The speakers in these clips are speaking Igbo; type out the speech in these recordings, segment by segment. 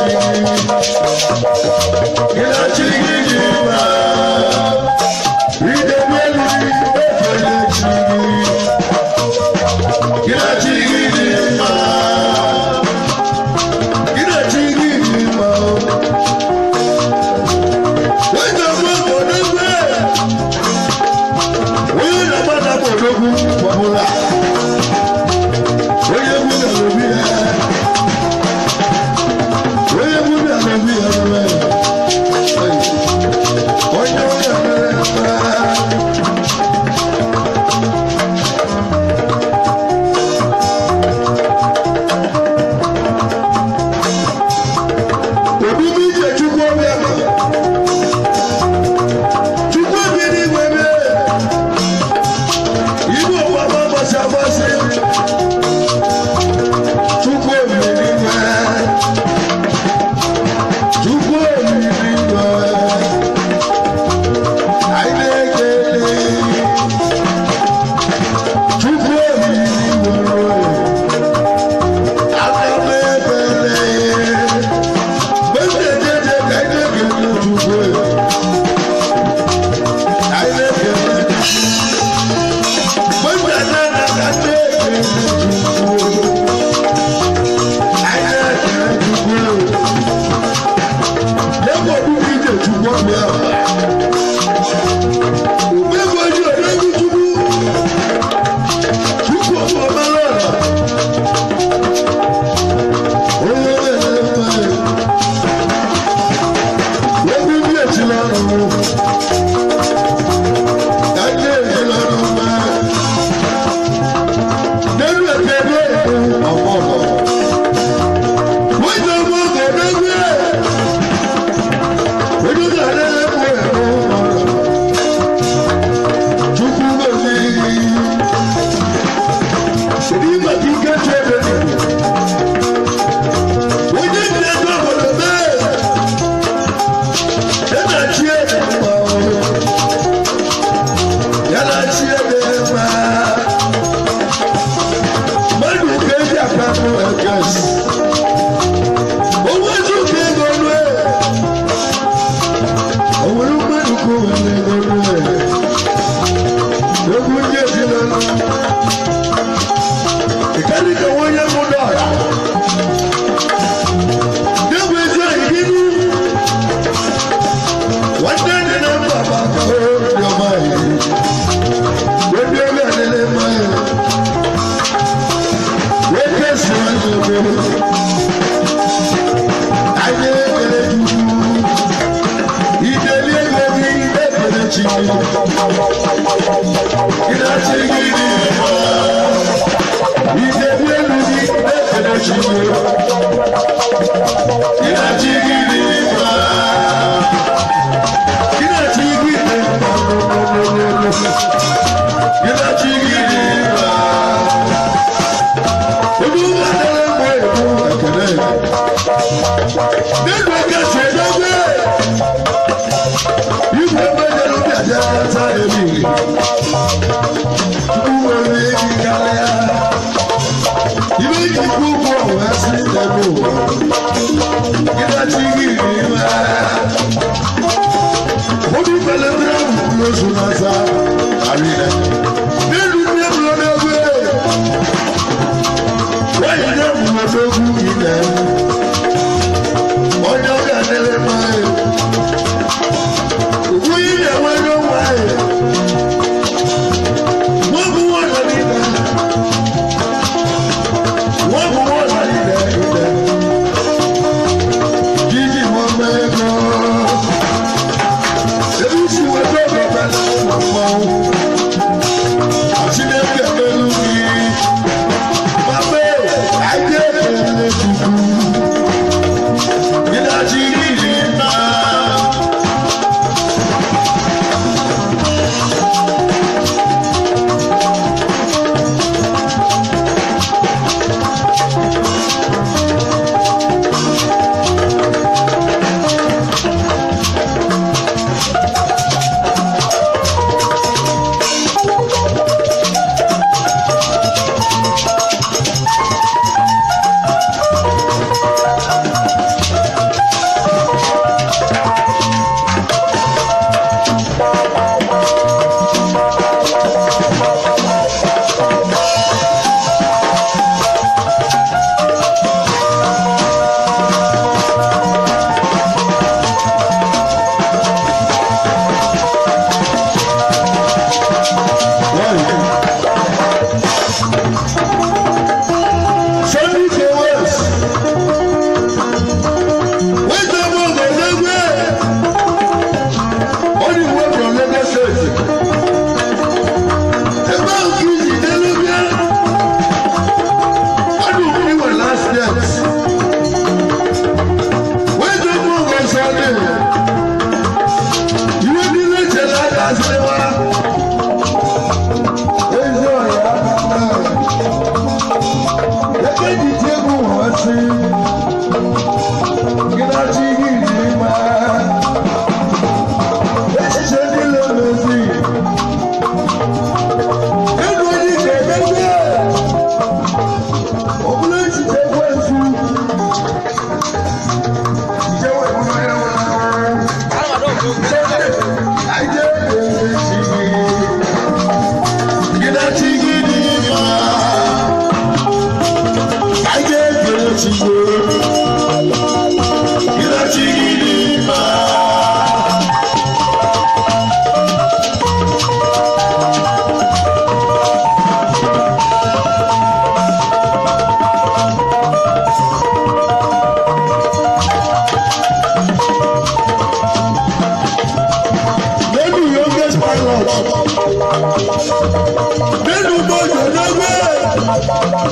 Mama.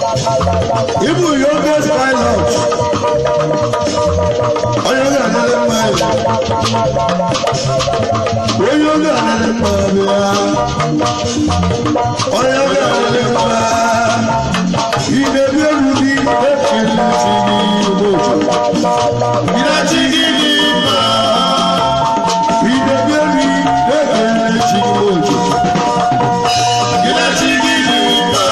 Ịbụ youngest pilot. Onye ọ ga-adịrị mma ya. Onye ọ ga-adịrị mma bịa. Onye ọ ga-adịrị mma. Ị na-ebi elu gị ekele chi gị ụbọchị. Gị na chi gị dị mma. Ị na-ebi elu gị ekele chi gị ụbọchị. Gị na chi gị dị mma.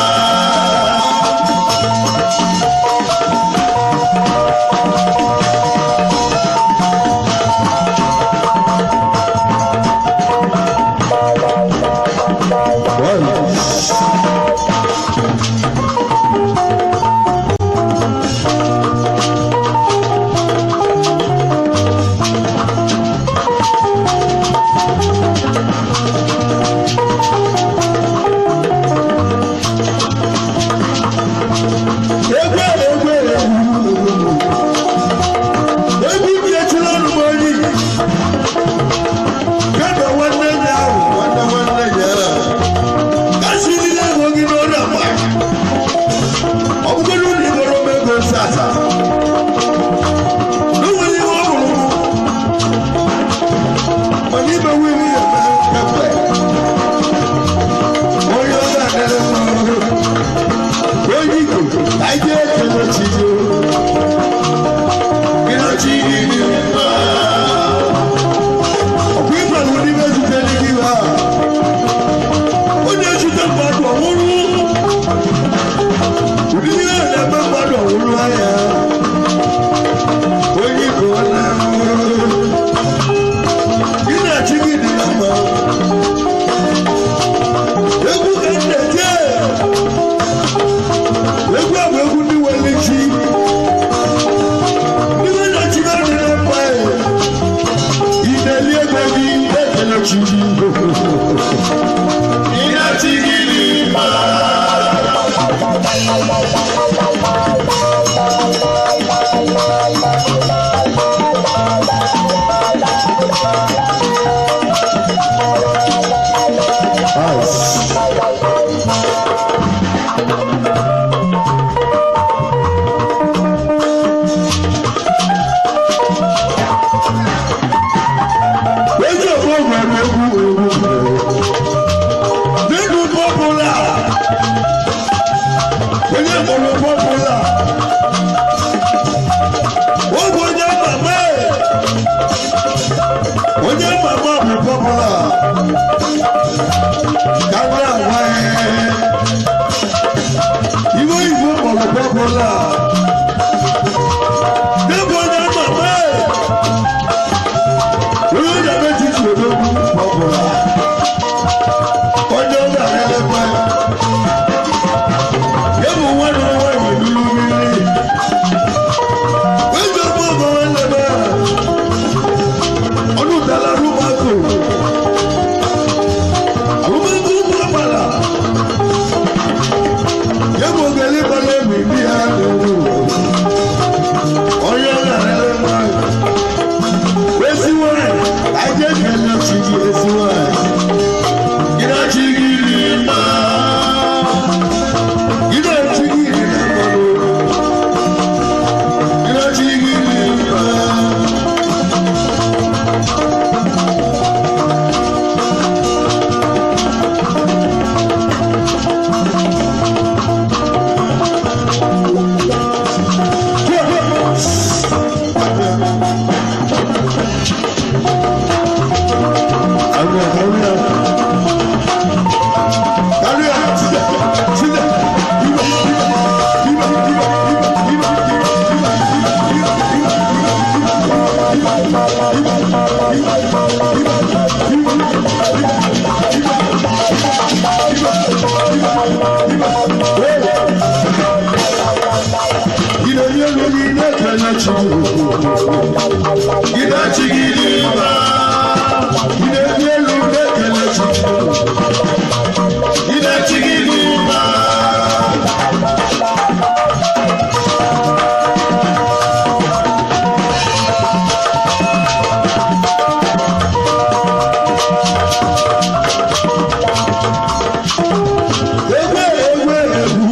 Egwu egwu egwu egwu ndị echiri ọnụ m onyi kemgbe nwanne ya ahụ nwanne nwanne ya kasị niile ego gị n'ọrụ akpa ọ bụgodị na ịgọrọ m ego sasa n'onwere ihe ọ hụrụ m mana ime nwere ihe eme kemgbe onye ọ ga-adịrị mma onye Igbo anyị ga-ekele chi gị gị na chi gị dị mma ọkwa ịgwara ụdị mezutere gị ha onye ezute mmadụ ọhụrụ ụdị ihe na-eme mmadụ ọhụrụ anya onye Igbo na gị na chi gị dị na mma egwu ka m na-eje egwu a bụ egwu ndị nwere chi ndị nwe na chi ha dị na mma ị na-eli ego gị ekele chi gị Gị na chi gị dị mma. Ezi ọgbọ nwere egwu egwu nínú pọ́pùlà onye kpọrọ pọ́pùlà ọ bụ onye mama onye mama bụ pọ́pùlà ka m na-agwa ya iwe oyibo kpọrọ pọ́pùlà n'ebe onye mama onye na-eme titi odogwu pọ́pùlà onye ọ ga-adịrị mma ya bụ nwanne m nwaanyị lụrụ mmiri eze ọgbọ ọgọ nwanne m ahụ ọnụ dara arụmakụ arụmakụ ụmụ agbara ya bụ ogele gbara egbe ndị ha na-ewu onye ọ ga-adịrị mma ezi nwanyị anyị ekele chi gị ezi nwanyị Gị na chi gị dị mma. Gị na chi gị dị na mmanụ. Gị na chi gị dị mma. Hallelujah. Gị na chi gị dị mma. Egwu egwu egwu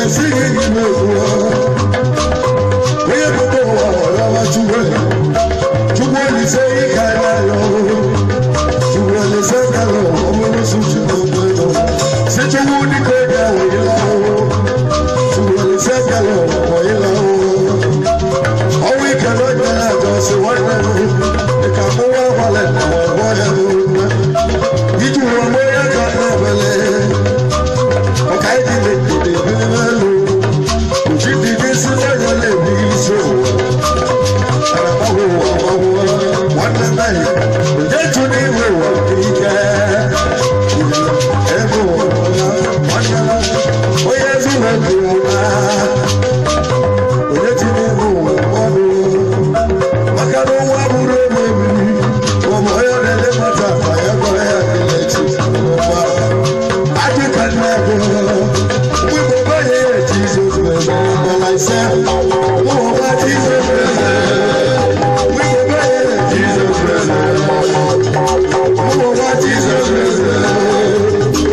na-esi gị n'ime egwu. Onye gbogbo ụwa ọlọwa Chukwu. Chukwu Olise ike anya ya ọhụrụ. Chukwu Olise kalụ ọmụrụ suchu n'obodo. Si Chukwu dịka oge ahụ ịla ọhụrụ. Chukwu Olise kalụ ọmụ ịla ọhụrụ. Ọnwụ ike na onye na-ajọ si nwanne m. Dịka mụwa agbalị na ọgbọ ya n'okwu. Iji ụwa mụ ya ka na-ebele. Ọka ịdị n'etiti ebili n'elu. Oji dị gị si n'anya na-ebi isi ụwa. Agbawo agbawo nwanne m anyị. Onye jụ n'ime ụwa ike. Ebe ụwa nwanne m. Onye ezi ụwa dị ụwa. Onye ji n'ime ụwa ọnụ. Maka na ụwa bụrụ ebe obibi. Ụmụ onye na-ele mata ma ya gọrọ ya kelechi. Adịka nne gị. Mgbe Igbo ya Jizọs mere ọla ise. Ụmụ Jizọs mere. Mgbe Igbo ya Jizọs mere. Ụmụ Jizọs mere.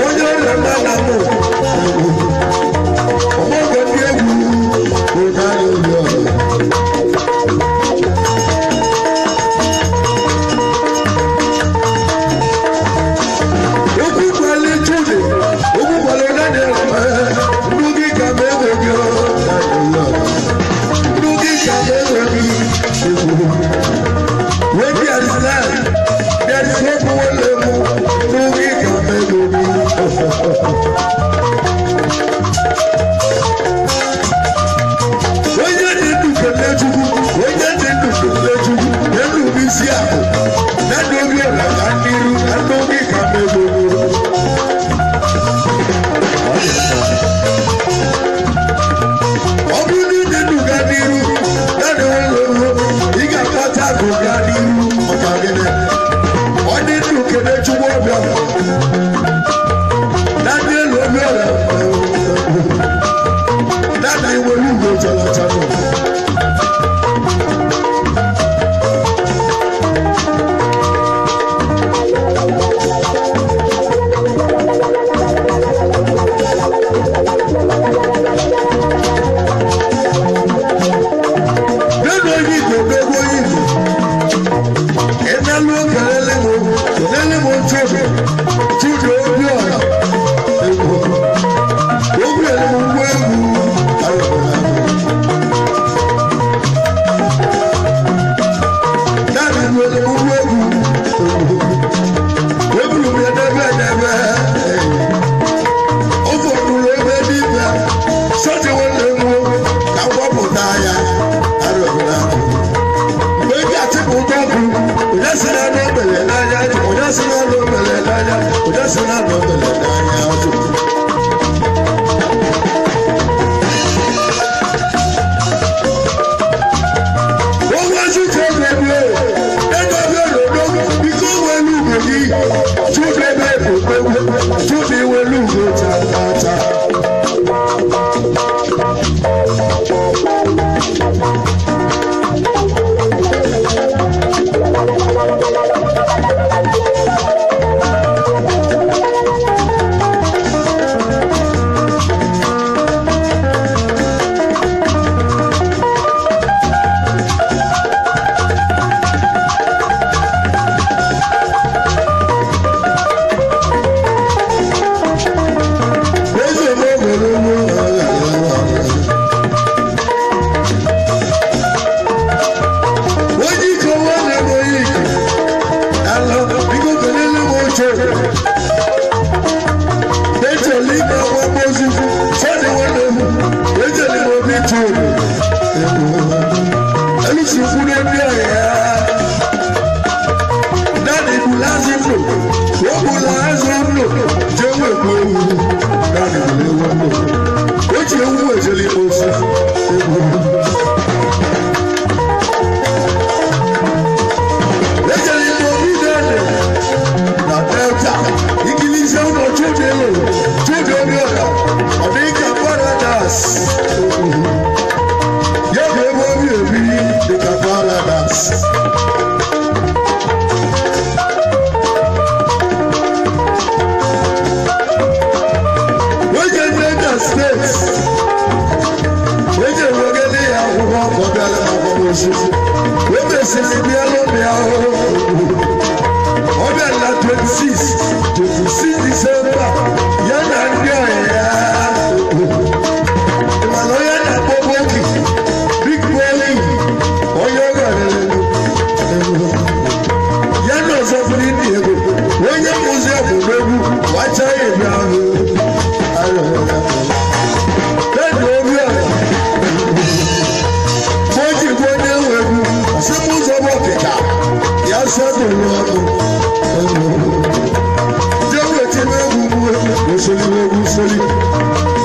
Onye ọrịa mma na mụ. Onye dị ndụ kelee Chukwu, onye dị ndụ kelee Chukwu, ndụ bụ isi akụ, na ndụ obi ọla ka n'iru, na ndụ gị ka mmegbu. Ọ bụrụ na ịdị ndụ gaa n'iru, na ndụ nwere ị ga-akpata akụ gaa n'iru maka gịnị? Ọ dị ndụ kelee Chukwu ọbịa, na ndị elu obi ọla, na ndị nwere ugbo chara acha. Nínú oyin ìgò gbogbo oyin ìgò. Iná ló kẹlẹ́ mo, kẹlẹ́ mo tóbi, túdò obi ọ̀rọ̀. Obi ẹni mo wọ ewu arọ̀bọ̀lá. Dáàbì mi ẹni mo wọ ewu. Ebulu mi ẹdẹbẹ ẹdẹbẹ. Ó fọdù ebe níbẹ̀. Sọ́ọ̀tì wọn lè mú ká wọ́pụ̀ta ya arọ̀bọ̀lá. Mgbe ị ga-achịpụ ụtọ ọkụ, onye sị na anụ obele n'anya ajụ, onye sị na anụ obele n'anya, onye sị na anụ obele n'anya ajụ. Onye ezi ka ebe ebe, ebe ebe n'odo, biko welu ugbo gị, chụpụ ebe okpegbu, chụpụ iwelu ugbo chata chata. Eze m obere ugbo onye ike nwanne m onye ike ala biko kelele m oche echela ime akwamozu sọdị nwanne m ejele m obi tụrụ elusikwu n'obi ọhịa dadi bula azụ ndụ o bula azụ ndụ jee wekwu ewu dadi bula ewu ndụ o ji ewu ejele ime ofu ewu. Ejele ime obi dadi na Delta ikilise ụlọ Chude lụrụ Chude Obiora ọ dị ka paradise ya bụ ebe obi ebi dị ka paradise. Oje Delta steeti eji ewegele ya akwụkwọ ka ọ bịala akwamozu o mesịrị bịa n'obi ahụhụ. Ọ bịara na 26 26 Disemba ya na ndị ọyị ya mana onye na-akpọ Boki Big Boy onye ọ gara elu ya na ọzọ bụrụ ndị ego onye mụzi ọbụrụ egwu wacha ya ebe ahụ Pedro Obiora o ji bụ onye nwe egwu ọsị m ụzọ bụ ọkịka ya setụrụ ọnụ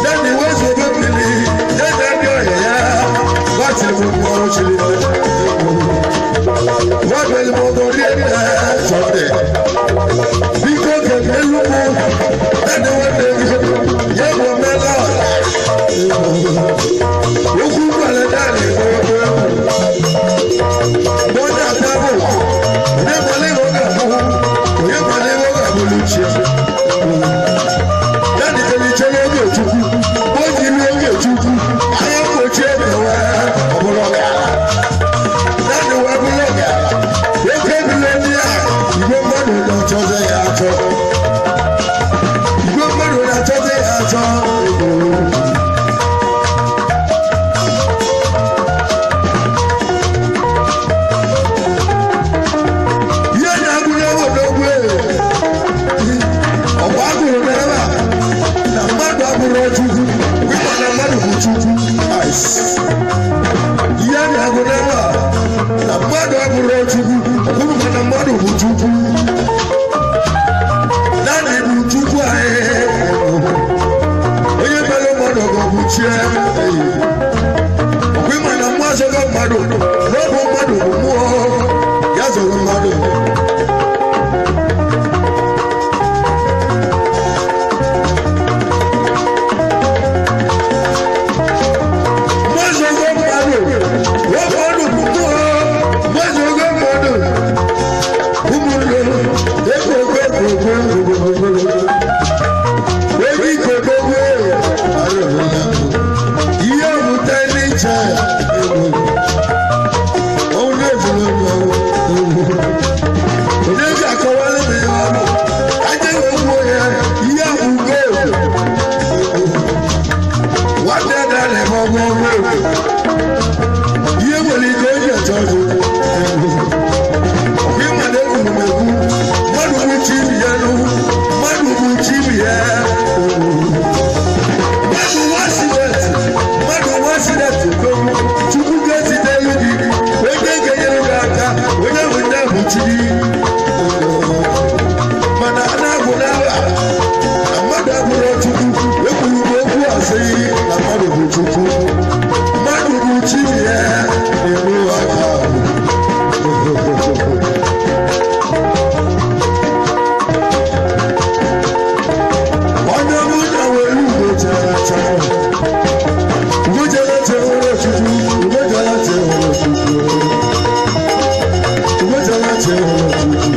Dani wezo bebili, dada nyoya ya, wati mkpọrọ chili wabeli mọgọri ẹ sọdẹ. Biko kẹkẹ lukú, dani wẹbẹ Na mmadụ abụrụ Chukwu, ịma na mmadụ bụ Chukwu. Ihe a na-agụ n'ebe a na mmadụ abụrụ Chukwu, ọbụrụ ma na mmadụ bụ Chukwu. Naanị bụ Chukwu anyị. Onye mere mmadụ ga-abụ chi. Ọkwa ịma na mmụọ azọghị mmadụ, na ọ bụ mmadụ bụ mmụọ ya zọrọ mmadụ. Ihe nwere ike onye achọ ọzọ ịma na ekwuru m ekwu, mmadụ bụ chi ibi ya nụ, mmadụ bụ chi ibi ya. Mmadụ nwa sineti, mmadụ nwa sineti okwu Chukwu ga-ezite elu gị, onye ga-enyere gị aka, onye bụ nne bụ chi gị. Mana a na-agwụ n'ala na mmadụ abụrụ Chukwu. Ekwuru m okwu asị na mmadụ bụ Chukwu, mmadụ bụ chi ya na-eme aka. Onye mụ na were ugo chara chara, ugo chara chara Chukwu, ugo chara chara Chukwu, ugo chara chara Chukwu,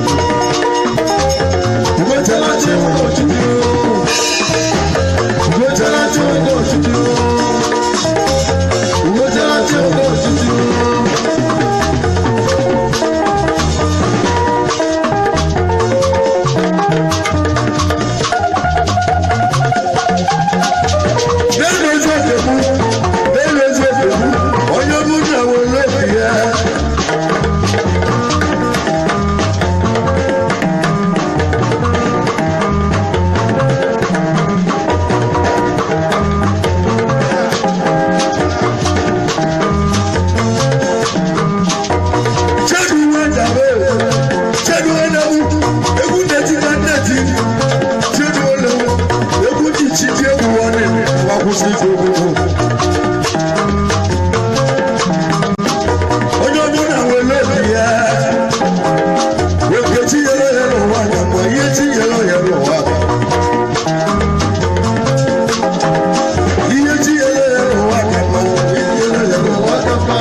ugo chara chara Chukwu, ugo chara chara Chukwu, ugo chara chara Chukwu. N'elu ezi ofe mụ, onye mụ na were obi ya. Chedu nwa dabe, chedu nwa dabu, egwu na-eti na nneti, chedu nwa egwu ji chi ji egwu nwanne, ma kwụsị ife egwu. Onye ọbụla nwere obi ya, oke tinyere ya n'ụwa ka mma, ihe tinyere ya n'ụwa ka ihe tinyere ya n'ụwa ka mma, ihe tinyere ya n'ụwa ka mma.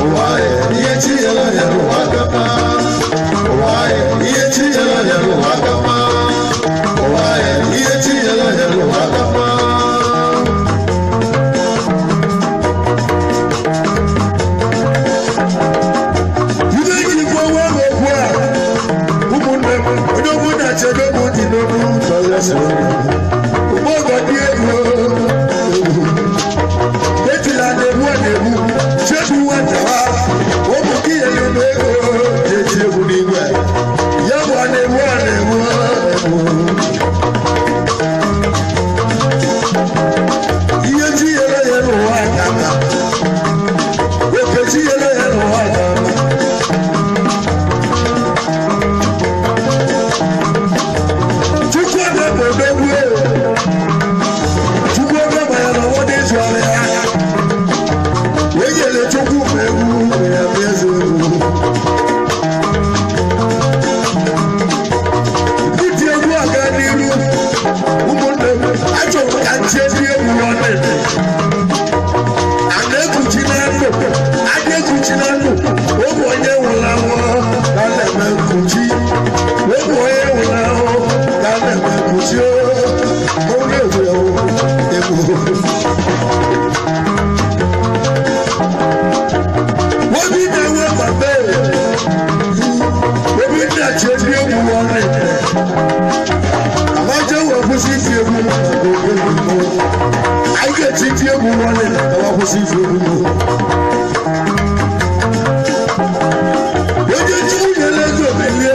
Ụwa ya, ihe tinyere ya n'ụwa ka mma. Ụwa ya, ihe tinyere ya n'ụwa ka mma. Ụwa ya, ihe tinyere ya n'ụwa ka mma. Ndị enyi gwa nwa m okwu a, ụmụnne m, onye ọbụla chedo m dị n'olu ụgbọ ọgọ dị egwu ejila na-egbu a na-egbu chedu nwa ntawa ụmụ gị nyere m ego na-eti egwu n'igwe ya bụ a na-egbu a na-egbu ihe tinyere ya n'ụwa ka mma, oke tinyere ya n'ụwa ka mma. Chukwu ebe bụ odogwu e. Chukwu ebe ma ya na ọwọ́ dị zụ ọrịa ya. Wee nyere Chukwu ma egwu ma ya bụ eze egwu. Ndị egwu aga n'iru, ụmụnne m, achọrọ m ka nche ndị egwu nwanne. A na-ekuchi na ndụ, a na-ekuchi na ndụ, ụmụ onye nwụrụ anwụ ka a na-eme nkuchi. Ụmụ onye nwụrụ anwụ ka a na-eme nkuchi. Ọ na-egwu egwu egwu. Obi na-enwe papa obi nna-achị ndị egwu nwanne. Amaje wee kwụsị iti egwu maka egwu. Anyị ga-eti ndị egwu nwanne ka wa kwụsị iti egwu. Onye Chukwu nyere ego melie,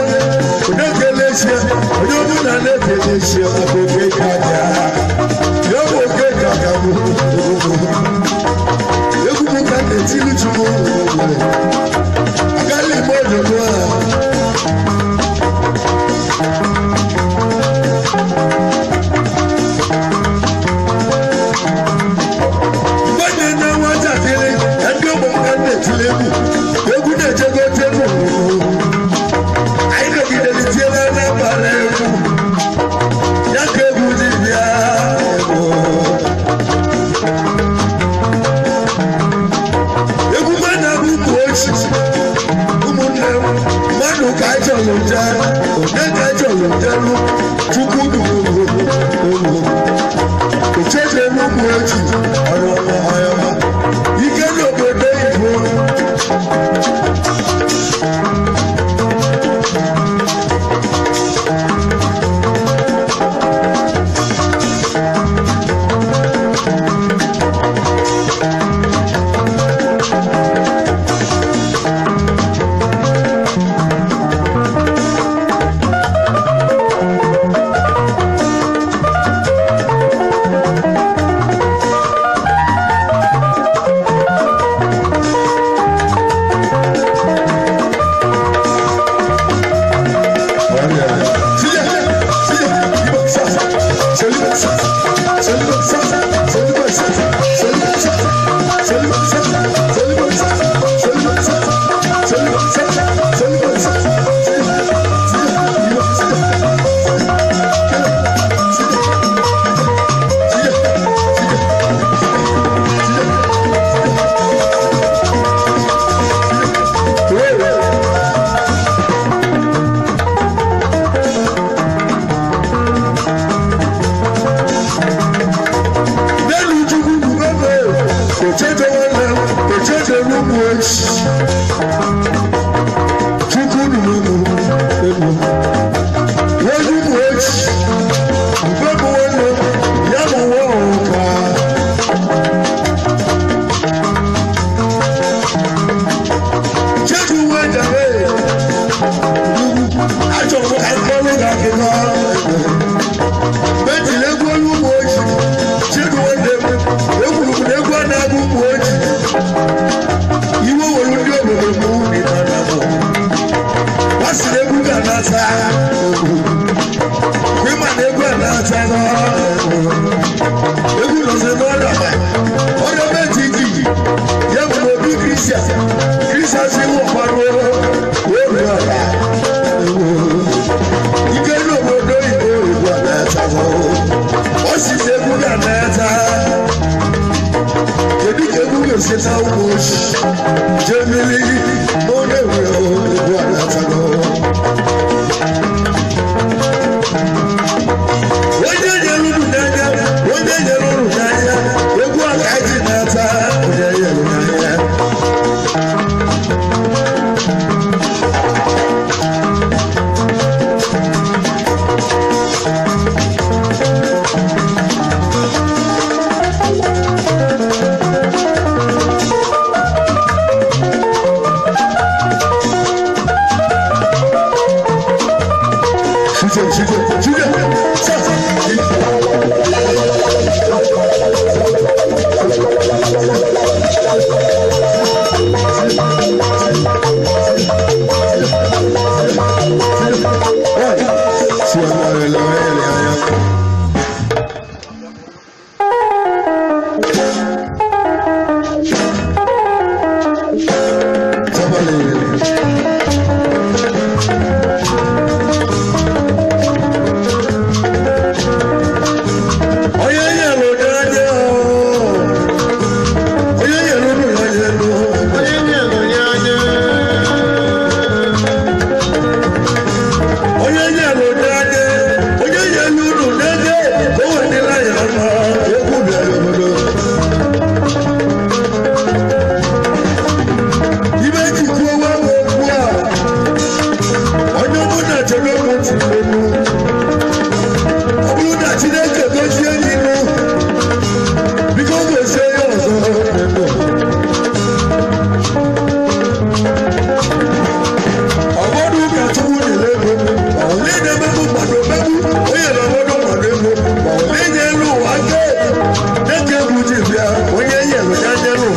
onye kele esie, onye ọbụla na-ekele esie maka oke ka aja. na-ata egwu nọzi n'ọdaba ọdaba etiti ya bụ na obi Kristian Kristian si wọkwaruo obi ọra ike n'obodo oyibo egwu a na-ata ọ si na egwu ga na-ata kedu ka egwu ga-esi na ụmụ ochi jee mmiri n'onye nwere egwu a na-ata. Onye nyere unu n'anya, onye nyere unu n'anya, egwu a ka ji na-ata, onye nyere n'anya. Shite, shite, shite, sa, Si Onye nyere n'anya onye nyere unu n'anya Onye nyere n'anya. Onye nyere n'anya onye nyere unu n'anya ka o wedịla ya ọma egwu bịara obodo ibe jikwuo nwa m okwu a onye ọbụla chere okwu tiri okwu ọ bụrụ na Chineke gozie gị nụ biko gozie ya ọzọ n'ndụ. Ọgbọdụ ụka Chukwu nyere ego ma ole na-emegbu mmadụ omegbu onye na ọgbọdụ mmadụ ego ma ole nye elu ụwa aka dịka egwu ji bịa onye nyere ya nyere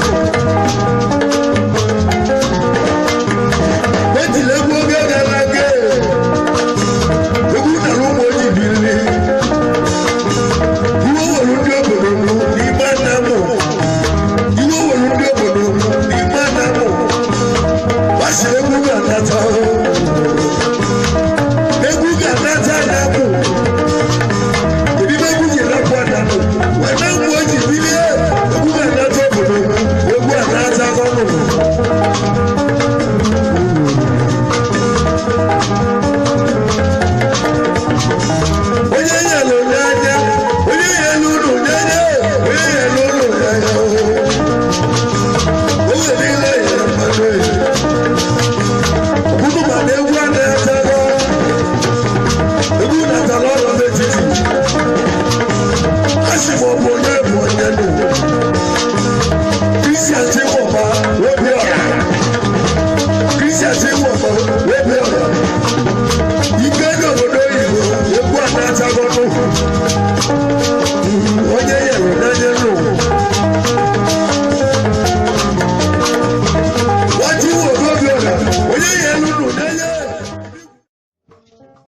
ejila egwu oge gara aga egwu nara ụmụ ojii biriri iwe were ndị obodo m n'ime anamụ iwe were ndị obodo m n'ime anamụ gbasiri egwu ga-anata egwu ga-anata anamụ kedu ibe egwu ji rapụ anamụ wee na mgbe o ji bilie egwu ga-anata obodo m egwu anata ọnụnụ. Onye nyere n'anya onye nyere unu n'anya onye nyere unu n'anya o nwere ile nyere mmadụ enyi ọbụdụ ma na egwu a na-atago egwu natara ọrụ n'etiti a sị ma ọ bụ onye bụ onye nụ Kristian Chinwọba obi ọra Kristian Chinwọba obi ọra ike n'obodo oyibo egwu a na-atago n'ụkwụ onye nyere n'anya n'ụwa wájú wo lóbi ọ̀nà onye nyere unu n'anya.